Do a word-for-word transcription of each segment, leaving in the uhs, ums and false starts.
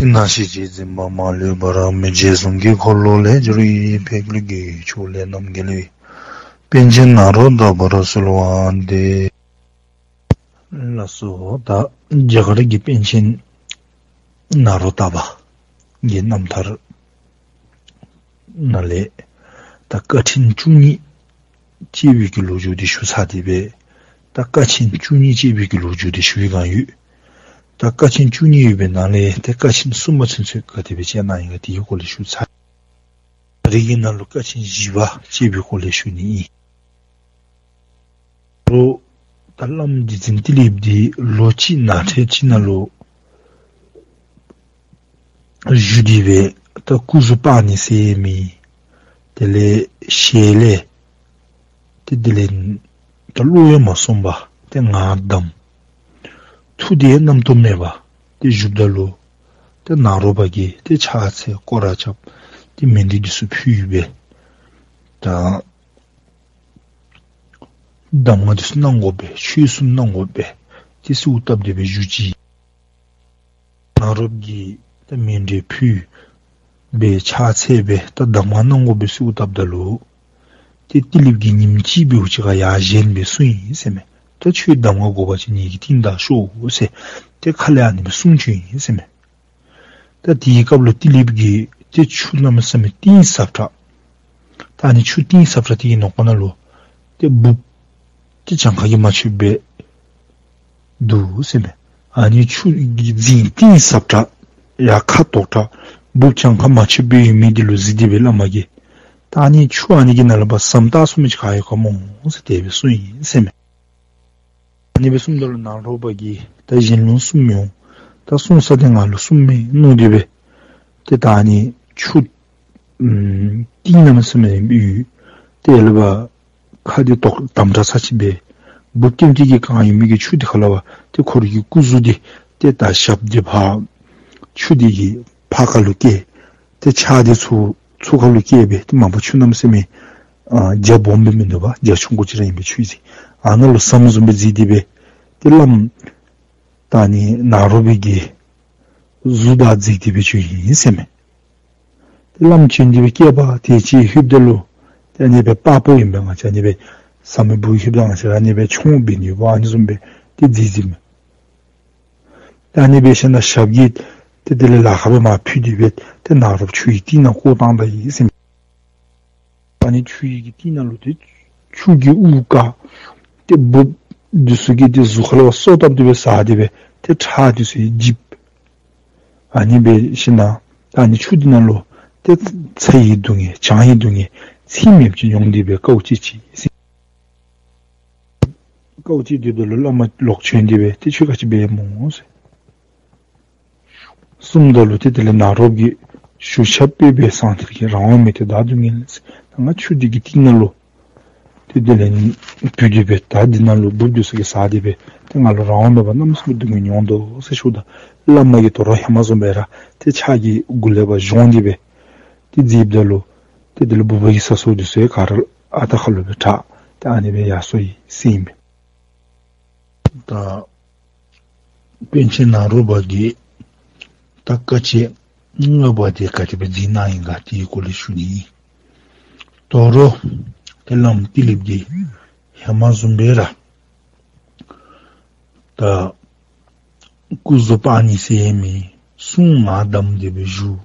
ན་ཤེས་བྱའི་འཛིན་པ་མ་ལུས་པར། མི་བརྗེད་གཟུངས་ཀྱི་འཁོར་ལོ་ལས་སྒྱུར་བའི། ཕས་རྒོལ་གྱི་ཕྱོགས་ལས་རྣམ་རྒྱལ་བའི། པཎ་ཆེན་ནཱ་རོ་ཏ་པར་གསོལ་བ་འདེབས། ལགས་སོ། ད་རྒྱ་གར་གྱི་པཎ་ཆེན་ནཱ་རོ་ཏ་པ་གི་རྣམ་ཐར་ནང་ལས་ད་དཀའ་ཆེན་བཅུ་གཉིས་སྤྱད་པའི་གི་ལོ་རྒྱུས་འདི་ཞུ་ཚར་ཏེ་སྦེ། ད་དཀའ་ཆེན་བཅུ་གཉིས་སྤྱད་པའི་གི་ལོ་རྒྱུས་འདི་ཞུ་བའི་སྒང་ཡོད། ད་དཀའ་ཆེན་བཅུ་གཉིས་ཡོད་པའི་ནང་ལས་ཏེ་དཀའ་ཆེན་གསུམ་པ་ཚུན་ཚོད་ག་དེ་སྦེ་སྤྱད་གནང་ཡི་ག་དེའི་སྐོར་ལས་ཞུ་ཚར། ད་རིས་ཀྱི་ནང་ལུ་དཀའ་ཆེན་བཞི་པ་སྤྱད་པའི་སྐོར་ལས་ཞུ་ནི་ཨིན། རོ། ད་བླམ་རྗེ་བཙུན་ཏི་ལིཔ་འདི་ལོ་གཅིག་ནགས་ཁྲལ་ཅིག་ནང་ལུ་བཞུགས་ཏེ་སྦེ་ད་སྐུ་གཟུགས་པཱ་ཎི་ཟེར་མི་དེ་ལས་ཞལ་ལས་ཏེ་དེ་ལས་ད་བློ་ཡང་མ་སོང་བར་ཏེ་ངར་བསྡམས། ཐུགས་དེ་རྣམ་རྟོག་མེད་པར་ཏེ་བཞུགསཔ་ད་ལུ་ཏེ་ནཱ་རོ་པ་གིས་ཏེ་ཕྱག་འཚལ་སྐོར་ར་རྐྱབ། ཏེ་མཎྜལ་འདི་ཚུ་ཕུལ་སྦེ་ད་གདམས་ངག་འདི་ཚུ་གནང་དགོ་པས། ཆོས་གསུང་གནང་དགོ་པས། ཏེ་གསོལཝ་བཏབ་སྟེ་སྦེ་བཞུགས་ཅི། ནཱ་རོ་པ་གིས་ད་མཎྜལ་ཕུལ་སྦེ་ཕྱག་འཚལ་སྦེ་ད་གདམས་ངག་གནང་དགོ་པའི་གསོལཝ་བཏབ་ད་ལུ་ཏེ་ཏི་ལིཔ་གིས་ཉིནམ་གཅིག་འབདཝ་ཅིག་ཁར་ཡར་བཞེངས་སྦེ་གསུངས་ཡི་ཟེར་མས། ད་ཁྱོད་གདམས་ངག་དགོ་པ་ཅིན་ངེ་གི་རྟིང་བདའ་ཤོག་ཟེར་ཏེ་ཁ་ལས་ཨ་ནི་སྦེ་གསུངས་བྱོན་ཡི་ཟེར་མས། ད་དེའི་སྐབས་ལུ་ཏི་ལིཔ་གིས་ཏེ་ཆུ་གནམ་མེད་ས་མེད་གཏིང་ཟབ་དྲགས། ད་ཨ་ནི་ཆུ་གཏིང་ཟབ་དྲགས་དེ་གི་ནང་ཁོག་ནང་ལུ་ཏེ་འབུཔ་ཏེ་གྱངས་ཁ་གིས་མ་ཆོདཔ་སྦེ་འདུག་ཟེར་མས། ཨ་ནི་ཆུ་གི་རྫིང་གཏིང་ཟབ་དྲགས་ཡར་ཁ་དོག་དྲགས་འབུཔ་གྱངས་ཁ་མ་ཆོདཔ་སྦེ་ཡོད་མི་འདི་ལུ་གཟིགས་ཏེ་སྦེ་བླ་མ་གིས་ད་ཨ་ནི་ཆུ་ཨ་ནི་གི་ནང་ལུ་ཕར་ཟམ་བཏགས་ཚུགས་མི་ཅིག་ག་ཡོད་ག་སྨོ་ཟེར་དེ་སྦེ་གསུངས་ཡི་ཟེར་མས། ཨ་ནི་སྦེ་གསུངམ་ད་ལུ་ནཱ་རོ་པ་གིས་ད་གཞན་ལུ་གསུངམ་མི་འོང་། ད་གསུང་ས་འདི་ང་ལུ་གསུངམ་མས་མནོ་སྟེ་སྦེ་ཏེ་ད་ཨ་ནི་ཆུ་ཨམ་གཏིང་གནམ་མེད་ས་མེད་ཡོད། ཏེ་ལུ་ཕར་ཁ་འདི་དོག་དམ་དྲགས་ས་ཅིག་སྦེ་འབུཔ་ལྟེམ་ལྟེ་གིས་གང་ཡོད་མི་གི་ཆུ་འདི་ཁ་ལས་ཕར་ཏེ་ཁོ་རའི་གི་སྐུ་གཟུགས་འདི་ཏེ་ད་ཞབས་འདི་ཕར་ཆུ་འདི་གི་ཕར་ཁ་ལུ་བཀལ། ཏེ་ཕྱག་འདི་ཚུར་ཚུར་ཁ་ལུ་བཀལ་སྦེ་ཏེ་མ་པ་ཆུ་གནམ་མེད་ས་མེད་ཨ་རྒྱ་སྦོམ་སྦེ་མིན་འདུག་པ། རྒྱ་ཆུང་ཀུ་ཅིག་ར་ཨིན་པས་ཆུ་འདི། ཨ་ནཱ་ལུ་ཟམ་བཟུམ་སྦེ་གཟིགས་ཏེ་སྦེ་ཏེ་བླམ་ད་ཨ་ནི་ནཱ་རོ་པའི་གི་གཟུགས་དང་གཟིགས་ཏེ་སྦེ་བྱོན་ཡི་ཟེར་མས། ཏེ་བླམ་བྱོན་ཏེ་སྦེ་བསྐལ་པ་དེ་ཅིག་ལྷོདཔ་ད་ལུ་ཏེ་ཨ་ནི་སྦེ་པགས་པོ་ཨིན་པས། ང་བཅས་ཨ་ནི་སྦེ་ཟམ་པའི་སྦུག་ལྷོདཔ་ད་ང་བཅས་ར་ཨ་ནི་སྦེ་མཆོང་འབད་ནི་འབད་ཨ་ནི་བཟུམ་སྦེ་ཏེ་གཟིགས་གཟིགསཔ་མས། ཏེ་ཨ་ནི་སྦེ་ཞིནམ་ལས་ཞབས་ཀྱིས་ཏེ་དེ་ལས་ལག་ཁར་སྦེ་མར་ཕུད་དེ་སྦེ་ཏེ་ནཱ་རོ་པ་ཆུའི་གཏིང་ནང་བཀོ་བཏང་ད་ཡི་ཟེར་མས། ཨ་ནི་ཆུའི་གི་གཏིང་ནང་ལུ་ཏེ་ཆུ་གིས་དབུགས་བཀག། ཏེ་འབུཔ་འདི་ཚུ་གིས་ཏེ་གཟུགས་ཁ་ལས་ཕར་སོ་བཏབ་སྟེ་སྦེ་ཟ་སྟེ་སྦེ་ཏེ་ཁྲག་འདི་ཚུ་ཡང་འཇིབ། ཨ་ནི་སྦེ་ཞིནམ་ལས་ཨ་ནི་ཆུ་འདི་ནང་ལུ་ཏེ་ཚ་ཡི་སྡུག་བསྔལ་གྱང་ཡི་སྡུག་བསྔལ་ཚད་མེདཔ་ཅིག་མྱོང་སྟེ་སྦེ་དཀའཝ་སྤྱད་ཅི་ཟེར། དཀའཝ་སྤྱད་སྡོདཔ་ད་ལུ་བླ་མ་ལོག་བྱོན་ཏེ་སྦེ་ཏེ་ཁྱོད་ག་ཅི་འབད་སྨོ་ཟེར་གསུངམ་ད་ལུ་ཏེ་དེ་ལས་ནཱ་རོ་པ་གིས་ཞུ་ཆ་པེ་པེ་སང་ཐིར་གྱིས་རང་དབང་མེད་དེ་བདག་སྡུག་བསྔལ་ཟེར། ད་ང་ཆུ་འདི་གི་གཏིང་ནང་ལུ་ཏེ་དེ་ལས་བུད་དེ་སྦེ་ད་འདི་ནང་ལུ་འབུཔ་འདི་ཚུ་གིས་ཟ་སྟེ་སྦེ་ཏེ་ང་ལུ་རང་དབང་མེད་པར་གནམ་མེད་ས་མེད་སྡུག་བསྔལ་མྱོང་དོ་ཟེར་ཞུཝ་ད་བླ་མ་གིས་དོ་རུང་ཧེ་མ་བཟུམ་སྦེ་ར་ཏེ་ཕྱག་གིས་མགུ་ལས་ཕར་བཞོན་ཏེ་སྦེ་ཏེ་གཟིགསཔ་ད་ལུ་ཏེ་དེ་ལས་འབུཔ་གི་ས་སོ་འདི་ཚུ་ཡང་ག་ར་ཨ་རྟག་ཁ་ལུ་སྦེ་དྲག། ཏེ་ཨ་ནི་སྦེ་ཡར་སོ་ཡི་ཟེར་ཨིན་པས། ད་པཎ་ཆེན་ནཱ་རོ་པ་གིས་ད་དཀའ་སྤྱད་ལྔ་པ་དེ་ག་དེ་སྦེ་འཛིན་གནང་ཡི་ག་དེའི་སྐོར་ལས་ཞུ་ནི་ཨིན། དོ་རུང་ཏེ་བླམ་ཏི་ལིཔ་འདི་ཧེ་མ་བཟུམ་སྦེ་ར་ད་སྐུ་གཟུགས་པཱ་ཎི་ཟེར་མི་གཟུངས་ངར་བསྡམས་ཏེ་སྦེ་བཞུགས།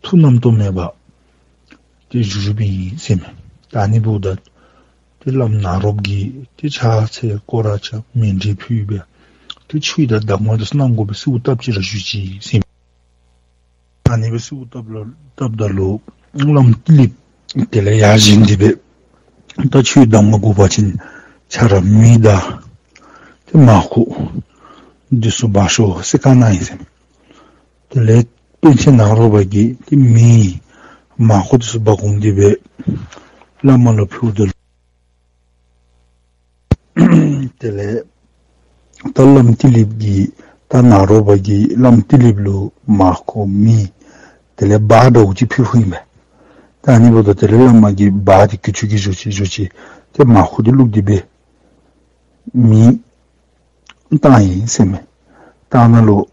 ཐུགས་རྣམ་རྟོག་མེད་པར་ཏེ་བཞུགས་བཞུགསཔ་ཨིན་ཟེར་མས། ད་ཨ་ནི་འབདཝ་ད་ཏེ་བླམ་ནཱ་རོ་པ་གིས་ཏེ་ཕྱག་འཚལ་སྐོར་ར་རྐྱབ་མཎྜལ་ཕུལ་སྦེ་ཏེ་ཆོས་དང་གདམས་ངག་འདི་ཚུ་གནང་དགོ་པའི་གསོལཝ་བཏབ་ཅི་ར་བཞུགས་ཅི་ཟེར་མས། ཨ་ནི་སྦེ་གསོལཝ་བཏབ་ལོ་བཏབ་ད་ལུ་བླམ་ཏི་ལིཔ་དེ་ལས་ཡར་བཞེངས་ཏེ་སྦེ་ད་ཆོས་གདམས་ངག་དགོ་པ་ཅིན་ཁྱོད་ར་མེ་དང་ཏེ་མར་ཁུ་འདི་ཚུ་འབག་ཤོག་ཟེར་བཀའ་གནང་ཡི་ཟེར་མས། དེ་ལས་པཎ་ཆེན་ནཱ་རོ་པ་གིས་ཏེ་མེ་མར་ཁུ་འདི་ཚུ་འབག་འོང་སྟེ་སྦེ་བླ་མ་ལུ་ཕུལཝ་ད་ལུ་དེ་ལས་ད་བླམ་ཏི་ལིཔ་གིས་ད་ནཱ་རོ་པ་གིས་བླམ་ཏི་ལིཔ་ལུ་མར་ཁུ་མེ་དེ་ལས་སྦ་འདྲཝ་ཅིག་ཕུལ་ཕུལཝ་ཨིན་པས། ད་ཨ་ནི་འབདཝ་ད་དེ་ལས་བླ་མ་གིས་སྦ་འདི་གུ་ཅུ་གིས་བཞོ་ཅི་བཞོ་ཅི་ཏེ་མར་ཁུ་འདི་བླུགས་ཏེ་སྦེ་མེ་བཏང་ཡི་ཟེར་མས། བཏང་ད་ལུ་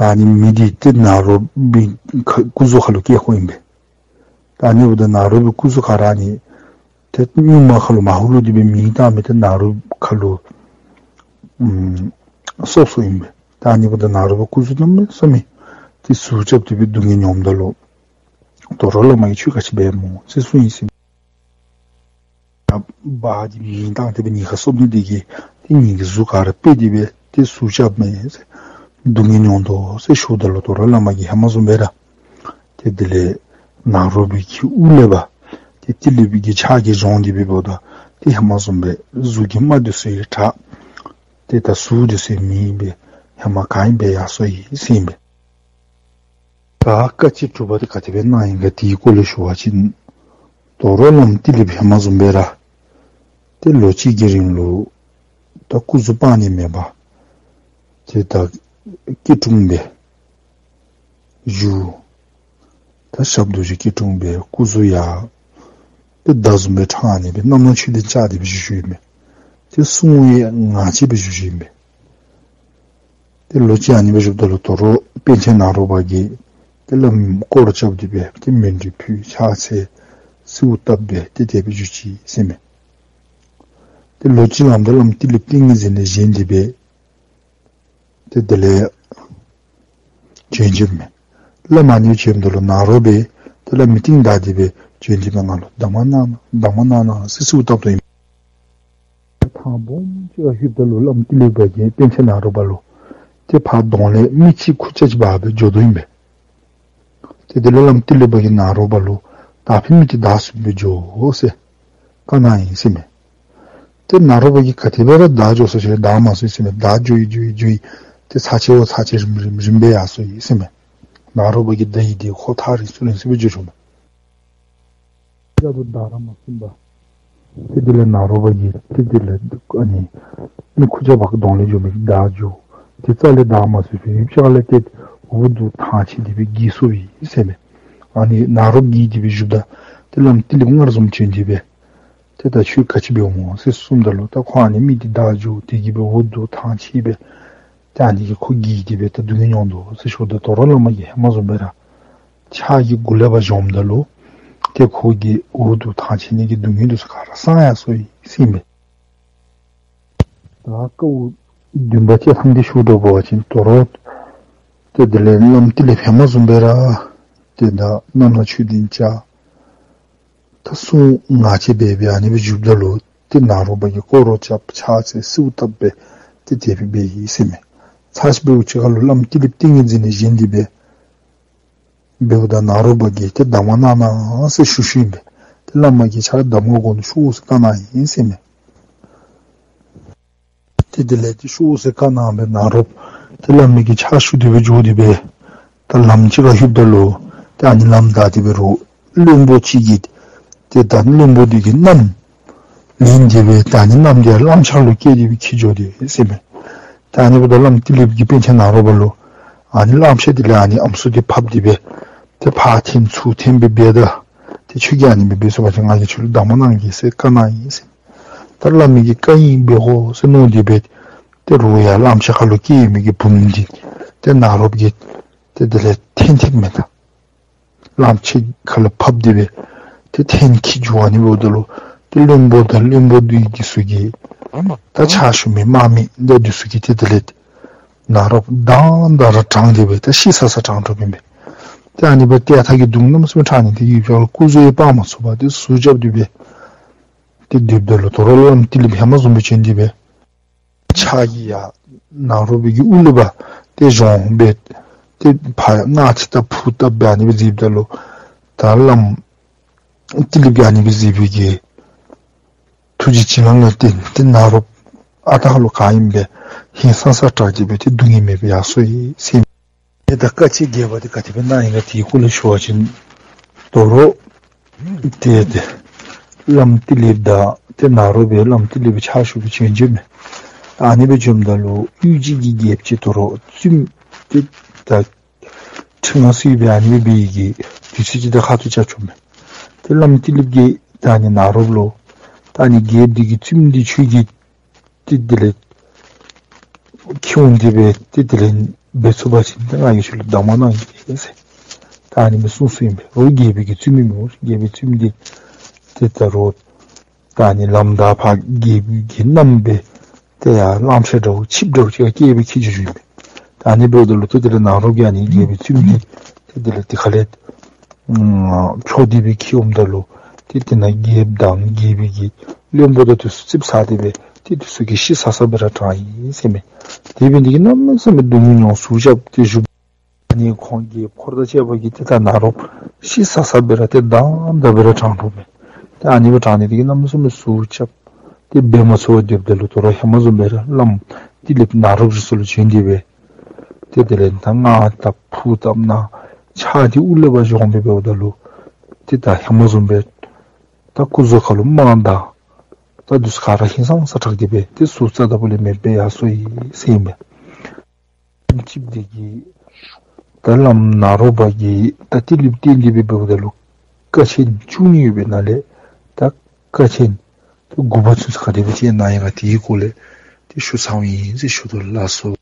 ད་ཨ་ནི་མེ་འདི་ཏེ་ནཱ་རོ་པའི་ཁ་སྐུ་གཟུགས་ཁ་ལུ་བཀལ་དགོཔ་ཨིན་པས། ད་ཨ་ནི་འབདཝ་ད་ནཱ་རོ་པའི་སྐུ་གཟུགས་ཁར་ཨ་ནི་ཏེ་སྙུང་མ་ཁ་ལུ་མར་ཧུ་ལུ་འདི་སྦེ་མེ་བཏང་མི་ཏེ་ནཱ་རོ་ཁ་ལུ་ཨམ་སོབ་སོཔ་ཨིན་པས། ད་ཨ་ནི་འབདཝ་ད་ནཱ་རོ་པའི་སྐུ་གཟུགས་གནམ་མེད་ས་མེད་ཏེ་ཟུག་རྐྱབ་སྟེ་སྦེ་སྡུག་བསྔལ་མྱོངམ་ད་ལུ་དོ་རུང་བླ་མ་གིས་ཁྱོད་ག་ཅི་འབད་སྨོ་ཟེར་གསུངས་ཡི་ཟེར་མས། ད་འབའ་འདི་མེ་བཏང་སྟེ་སྦེ་ངེའི་ཁར་སོབ་ནི་འདི་གིས་ཏེ་ངེ་གི་གཟུགས་ཁར་ར་དཔེ་སྟེ་སྦེ་ཏེ་ཟུག་རྐྱབ་མས་ཟེར། སྡུག་བསྔལ་མྱོང་དོ་ཟེར་ཞུཝ་ད་ལུ་དོ་རུང་བླ་མ་གིས་ཧེ་མ་བཟུམ་སྦེ་ར་ཏེ་དེ་ལས་ནཱ་རོ་པའི་གི་དབུ་ལས་ཕར་ཏེ་ཏི་ལི་པའི་གི་ཕྱག་གིས་བཟུང་སྟེ་སྦེ་འབདཝ་ད་ཏེ་ཧེ་མ་བཟུམ་སྦེ་གཟུགས་ཀྱི་རྨ་འདི་ཚུ་ཡང་དྲག། ཏེ་ད་ཟུག་འདི་ཚུ་ཡང་མེད་པས། ཧེ་མ་ག་ཨིནམ་སྦེ་ཡར་སོ་ཡི་ཟེར་ཨིན་པས། ད་བཀའ་ཆོས་སྒྲུབ་པ་འདི་ག་དེ་སྦེ་གནང་ཡི་ག་དེའི་སྐོར་ལས་ཞུ་བ་ཅིན་དོ་རུང་བླམ་ཏི་ལི་པ་ཧེ་མ་བཟུམ་སྦེ་ར་ཏེ་ལོ་གཅིག་གི་རིང་ལུ་ད་སྐུ་གཟུགས་སྤང་ནི་མེད་པར་ཏེ་ད་སྐྱིལ་ཀྲུང་སྦེ་བཞུགས། ད་ཞབས་རྡོ་རྗེ་སྐྱིལ་ཀྲུང་སྦེ་སྐུ་གཟུགས་ཡང་ཏེ་མདའ་བཟུམ་སྦེ་ཕྲང་ནི་སྦེ་རྣམ་སྣང་ཆོས་ལྡན་བཅའ་སྟེ་སྦེ་བཞུགས་བཞུགསཔ་ཨིན་མས། ཏེ་གསུང་ཡང་ངག་བཅད་སྦེ་བཞུགས་བཞུགསཔ་ཨིན་མས། ཏེ་ལོ་གཅིག་ཨ་ནི་སྦེ་བཞུགསཔ་ད་ལུ་དོ་རུང་པཎ་ཆེན་ནཱ་རོ་པ་གིས་ཏེ་བླམ་སྐོར་ར་རྐྱབ་སྟེ་སྦེ་ཏེ་མཎྜལ་ཕུལ་ཕྱག་འཚལ་གསོལཝ་བཏབ་སྦེ་ཏེ་དེ་སྦེ་བཞུགས་ཅི་ཟེར་མས། ཏེ་ལོ་གཅིག་ལངམ་ད་བླམ་ཏི་ལི་པ་ཏིང་ངེ་འཛིན་ལས་བཞེངས་ཏེ་སྦེ་ཏེ་དེ་ལས་བྱོན་བྱོནམ་མས། བླམ་ཨ་ནི་བྱོནམ་ད་ལུ་ནཱ་རོ་པས་ཏེ་བླམ་མི་རྟིང་བདའ་སྟེ་སྦེ་བྱོན་ཏེ་སྦེ་ང་ལུ་གདམས་ངག་གནང་གནང་གདམས་ངག་གནང་གནང་ཟེར་གསོལཝ་བཏབ་དོ་ཨིན། ཐང་སྦོམ་ཅིག་ཁར་ལྷོདཔ་ད་ལུ་བླམ་ཏི་ལི་པ་གིས་པཎ་ཆེན་ནཱ་རོ་པ་ལུ་ཏེ་ཕར་གདོང་ལས་མི་གཅིག་ཁུར་ཆ་གཅིག་འབག་སྦེ་འགྱོ་དོ་ཨིན་པས། ཏེ་དེ་ལས་བླམ་ཏི་ལི་པ་གིས་ནཱ་རོ་པ་ལུ་ད་ཕར་མི་འདི་བདའ་ཚུགས་སྦེ་འགྱོ་ཟེར་བཀའ་གནང་ཡི་ཟེར་མས། ཏེ་ནཱ་རོ་པ་གིས་ག་དེ་སྦེ་ར་བདའ་འགྱོ་ཟེར་ཞུ་བདའ་མ་ཚུགས་ཟེར་མས། བདའ་འགྱོ་ཡི་འགྱོ་ཡི་འགྱོ་ཡི་ཏེ་ཚར་གཅིག་བ་ཚར་གཅིག་རིམ་རིམ་རིམ་སྦེ་ཡར་སོ་ཡི་ཟེར་མས། ནཱ་རོ་པ་གིས་བདའ་ཡི་འདི་ཁོ་ཐག་རིང་སུ་རིང་སུ་སྦེ་འགྱོ་འགྱོཝ་མས། ཡ་དོ་བདའ་ར་མ་ཚུགས་པར་ཏེ་དེ་ལས་ནཱ་རོ་པ་གིས་ཏེ་དེ་ལས་ཨ་ནི་མི་ཁུར་ཆ་གཅིག་གདོང་ལས་འགྱོ་མི་བདའ་འགྱོ། ཏེ་རྩ་ལས་བདའ་མ་ཚུགས་པར་ཡུདཔ་ཅིག་ཁ་ལས་ཏེ་འུ་སྡུག་ཐང་ཆད་དེ་སྦེ་འགྱེལ་སོ་ཡི་ཟེར་མས། ཨ་ནི་ནཱ་རོ་པ་འགྱེལ་ཏེ་སྦེ་བཞུགསཔ་ད་ཏེ་བླམ་ཏི་ལི་པ་སྔར་བཟུམ་བྱོན་ཏེ་སྦེ་ཏེ་ད་ཁྱོད་ག་ཅི་འབདཝ་སྨོ་ཟེར་གསུངམ་ད་ལུ་ད་ཁོ་ཨ་ནི་མི་འདི་བདའ་འགྱོ་དེ་གིས་སྦེ་འུ་སྡུག་ཐང་ཆད་སྦེ་ཏེ་ཨ་ནི་གིས་ཁོ་འགྱེལ་ཏེ་སྦེ་ད་སྡུག་བསྔལ་མྱོང་དོ་ཟེར་ཞུཝ་ད་དོ་རུང་བླ་མ་གིས་ཧེ་མ་བཟུམ་སྦེ་ར་ཕྱག་གིས་མགུ་ལས་ཕར་བཞོནམ་ད་ལུ་ཏེ་ཁོ་གི་འུ་སྡུག་ཐང་ཆད་ནི་གི་སྡུག་བསྔལ་འདི་ཚུ་ག་ར་སངས་ཡར་སོ་ཡི་ཟེར་ཨིན་པས། ད་སྐབས་བདུན་པ་བཅད་ཐངས་འདི་ཞུ་དོ་བ་ཅིན་དོ་རུང་ཏེ་དེ་ལས་བླམ་ཏི་ལི་པ་ཧེ་མ་བཟུམ་སྦེ་ར་ཏེ་ད་རྣམ་སྣང་ཆོས་ལྡན་བཅའ། ད་གསུང་ངག་བཅད་འབད་སྦེ་ཨ་ནི་སྦེ་བཞུགསཔ་ད་ལུ་ཏེ་ནཱ་རོ་པ་གིས་སྐོར་ར་རྐྱབ་ཕྱག་འཚལ་གསོལཝ་བཏབ་སྦེ་ཏེ་དེ་སྦེ་འབད་ཡི་ཟེར་མས། ཚར་ཅིག་འབདཝ་ཅིག་ཁ་ལུ་བླམ་ཏི་ལི་པ་ཏིང་ངེ་འཛིན་ལས་བཞེངས་ཏེ་སྦེ་འབདཝ་ད་ནཱ་རོ་པ་གིས་ཏེ་གདམས་ངག་གནང་གནང་ཟེར་ཞུ་ཞུཝ་ཨིན་པས། ཏེ་བླ་མ་གིས་ཁྱོད་ར་གདམས་ངག་དགོ་ན་ཤོག་ཟེར་བཀའ་གནང་ཡི་ཟེར་མས། ཏེ་དེ་ལས་ཏེ་ཤོག་ཟེར་བཀའ་གནང་སྦེ་ནཱ་རོ་པ་ཏེ་བླ་མ་གི་ཕྱག་ཞུ་སྟེ་སྦེ་འགྱོ་སྟེ་སྦེ་ད་ལམ་ཅིག་ཁར་ལྷོདཔ་ད་ལུ་ཏེ་ཨ་ནི་ལམ་བདའ་སྟེ་འབད་རུང་བློན་པོ་ཅིག་གིས་ཏེ་ད་བློན་པོ་འདི་གི་མནའམ་ལེན་ཏེ་སྦེ་ད་ཨ་ནི་མནའམ་འདི་ཡང་གླངམོ་ཆེ་ཁ་ལུ་བཀལ་ཏེ་སྦེ་འཁྱིད་འགྱོ་དེས་ཟེར་མས། ད་ཨ་ནི་འབདཝ་ད་བླམ་ཏི་ལི་པ་གིས་པཎ་ཆེན་ནཱ་རོ་པ་ལུ་ཨ་ནི་གླངམོ་ཆེ་འདི་ལས་ཨ་ནི་ཨམ་སྲུ་འདི་ཕབ་སྟེ་སྦེ་ཏེ་ཕར་འཐེན་ཚུར་འཐེན་སྦེ་འབདཝ་ད་ཏེ་ཁྱོད་ཀྱིས་ཨ་ནི་སྦེ་འབད་ཚུགས་པ་ཅིན་ང་གིས་ཁྱོད་ལུ་གདམས་ངག་གནང་གེ་ཟེར་བཀའ་གནང་ཡི་ཟེར། ད་བླ་མ་གིས་བཀའ་ཨིན་འབད་དགོ་ཟེར་མནོ་སྟེ་སྦེ་ཏེ་རོགས་ཡང་གླངམོ་ཆེ་ཁ་ལུ་བཀལ་མི་གི་བུམོ་འདི་ཏེ་ནཱ་རོ་པ་གིས་ཏེ་དེ་ལས་འཐེན་ཐེབས་མས། ད་གླངམོ་ཆེ་ཁ་ལུ་ཕབ་སྟེ་སྦེ་ཏེ་འཐེན་འཁྱིད་འགྱོ་ཨ་ནི་འབདཝ་ད་ལུ་ཏེ་བློན་པོ་དང་བློན་པོ་འདི་ཚུ་གིས་ད་ཕྱག་ཞུ་མི་དམག་མི་འདི་ཚུ་གིས་ཏེ་དེ་ལས་ནཱ་རོ་པ་དང་དང་ར་དྲང་སྟེ་སྦེ་ད་ཤི་ས་ས་དྲང་དྲངམ་ཨིན་པས། ཏེ་ཨ་ནི་སྦེ་ཏེ་ཐག་གི་སྡུག་བསྔལ་གནམ་མེད་ས་མེད་དྲང་ནི་དེ་གིས་སྐུ་གཟུགས་ཡང་སྤང་མ་ཚུགས་པར་ཏེ་ཟུག་རྐྱབ་སྟེ་སྦེ་ཏེ་སྡོདཔ་ད་ལུ་དོ་རུང་བླམ་ཏི་ལི་པ་ཧེ་མ་བཟུམ་སྦེ་བྱོན་ཏེ་སྦེ་ཕྱག་གིས་ཡར་ནཱ་རོ་པའི་གི་དབུ་ལས་ཕར་ཏེ་བཟུང་སྦེ་ཏེ་ཕར་སྔགས་ཅིག་བཏབ་ཕུར་བཏབ་སྦེ་ཨ་ནི་སྦེ་མཛདཔ་ད་ལུ་ད་བླམ་ཏི་ལི་པ་གིས་ཨ་ནི་སྦེ་མཛད་པའི་གི་ཐུགས་རྗེ་བྱིན་རླབས་ལུ་བརྟེན་ཏེ་ནཱ་རོ་པ་ཨ་རྟག་ལུ་ག་ཨིནམ་སྦེ་ཧིང་སངས་ས་དྲག་སྟེ་སྦེ་ཏེ་སྡུག་བསྔལ་མེད་པར་ཡར་སོ་ཡི་ཟེར། ཏེ་ད་བཀའ་ཆོས་རྒྱས་པ་འདི་ག་དེ་སྦེ་གནང་ཡི་ག་དེའི་སྐོར་ལས་ཞུ་བ་ཅིན་དོ་རུང་ཏེ་ཏེ་བླམ་ཏི་ལི་པ་དང་ཏེ་ནཱ་རོ་པས་བླམ་ཏི་ལི་པ་ཕྱག་ཞུ་སྦེ་བྱོན་བྱོནམ་མས། ཨ་ནི་སྦེ་བྱོནམ་ད་ལུ་གཡུས་ཅིག་གི་རྒྱལཔོ་ཅིག་དོ་རུང་བཙུནམོ་ཏེ་ད་ཁྲི་མངའ་གསོལ་སྦེ་ཨ་ནི་སྦེ་འབད་ཡི་གི་དུས་ཚོད་ཅིག་ད་ཁ་ཐུག་རྐྱབ་བྱུངམ་མས། ཏེ་བླམ་ཏི་ལི་པ་གིས་ད་ཨ་ནི་ནཱ་རོ་པ་ལུ་ད་ཨ་ནི་རྒྱལཔོ་འདི་གི་བཙུནམོ་འདི་ཁྱོད་ཀྱིས་ཏེ་དེ་ལས་ཁྱིད་འོང་སྟེ་སྦེ་ཏེ་དེ་ལས་ འབད་ཚུགས་པ་ཅིན་ཏེ་ང་གིས་ཁྱོད་ལུ་གདམས་ངག་གནང་ཡི་ཟེར། ད་ཨ་ནི་སྦེ་གསུངས་གསུངསམ་ཨིན་པས། རོགས་རྒྱལ་པོའི་གི་བཙུནམོ་ཨིན་མས། རོགས་རྒྱལ་པོའི་བཙུནམོ་འདི་ཏེ་ད་རོགས་ད་ཨ་ནི་ལམ་བདའ་ཕར་རྒྱལ་པོའི་གི་མནའམ་སྦེ་ཏེ་ཡར་གླངམོ་ཆེ་འདྲཝ་ཆིབས་འདྲཝ་ཅིག་ཁར་བཀལ་སྦེ་འཁྱིད་འགྱོ་འགྱོཝ་ཨིན་པས། ད་ཨ་ནི་འབདཝ་ད་ལུ་ཏེ་དེ་ལས་ནཱ་རོ་གིས་ཨ་ནི་རྒྱལ་པོའི་བཙུནམོ་འདི་ཏེ་དེ་ལས་དེ་ཁ་ལས་ཨམ་འཕྱོག་སྟེ་སྦེ་འཁྱིད་འོངམ་ད་ལུ་ཏེ་དེ་ནང་རྒྱལཔོ་དང་རྒྱལ་པོའི་གི་བློན་པོ་དང་དེ་ཚུ་ཙིགཔ་ཟ་སྟེ་སྦེ་ཏེ་དེ་ཚུ་གིས་ཤི་ས་ས་སྦེ་ར་དྲངས་ཡི་ཟེར་མས། དེ་འབད་ནི་དེ་གིས་གནམ་མེད་ས་མེད་སྡུག་བསྔལ་མྱོང་ཟུག་རྐྱབ་སྟེ་བཞུགས། ཨ་ནི་ཁོང་རྒྱལཔོ་འཁོར་དང་བཅས་པ་གིས་ཏེ་ད་ནཱ་རོ་ཤི་ས་ས་སྦེ་ར་ཏེ་བདའ་བདའ་སྦེ་ར་དྲངས་དོ་མས། ཏེ་ཨ་ནི་སྦེ་དྲངས་ནི་དེ་གིས་གནམ་མེད་ས་མེད་ཟུག་རྐྱབ། ཏེ་འབད་མ་ཚུགས་པར་སྡོདཔ་ད་ལུ་དོ་རུང་ཧེ་མ་བཟུམ་སྦེ་ར་བླམ་ཏི་ལིཔ་ནཱ་རོ་གི་རིགས་ཚུ་ལུ་བྱོན་ཏེ་སྦེ་ཏེ་དེ་ལས་ད་སྔགས་བཏབ་ཕུར་བཏབ་ནཱ་ཕྱག་འདི་དབུ་ལས་ཕར་བཞོངས་སྦེ་འབདཝ་ད་ལུ་ཏེ་ད་ཧེ་མ་བཟུམ་སྦེ་ད་སྐུ་གཟུགས་ཁ་ལུ་རྨ་དང་ད་དུས་ཁར་ཧིང་སངས་ས་དྲགས་ཏེ་སྦེ་ཏེ་ཟུག་རྩ་དང་པོ་ལས་མེདཔ་སྦེ་ཡར་སོ་ཡི་ཟེར་ཨིན་པས། ཅིག་དེ་གིས་ད་བླམ་ནཱ་རོ་པ་གིས་ད་ཏི་ལིཔ་བསྟེན་ཏེ་སྦེ་འབདཝ་ད་ལུ་ཀ་ཆེན་བཅུ་གཉིས་ཡོད་པའི་ནང་ལས་ད་ཀ་ཆེན་ད་དགུ་པ་ཚུན་ཚོད་ག་དེ་སྦེ་བྱོན་གནང་ཡི་ག་དེའི་སྐོར་ལས་ཏེ་ཞུ་ཚརཝ་ཨིན་ཟེར་ཞུ་དོ་ལགས་སོ།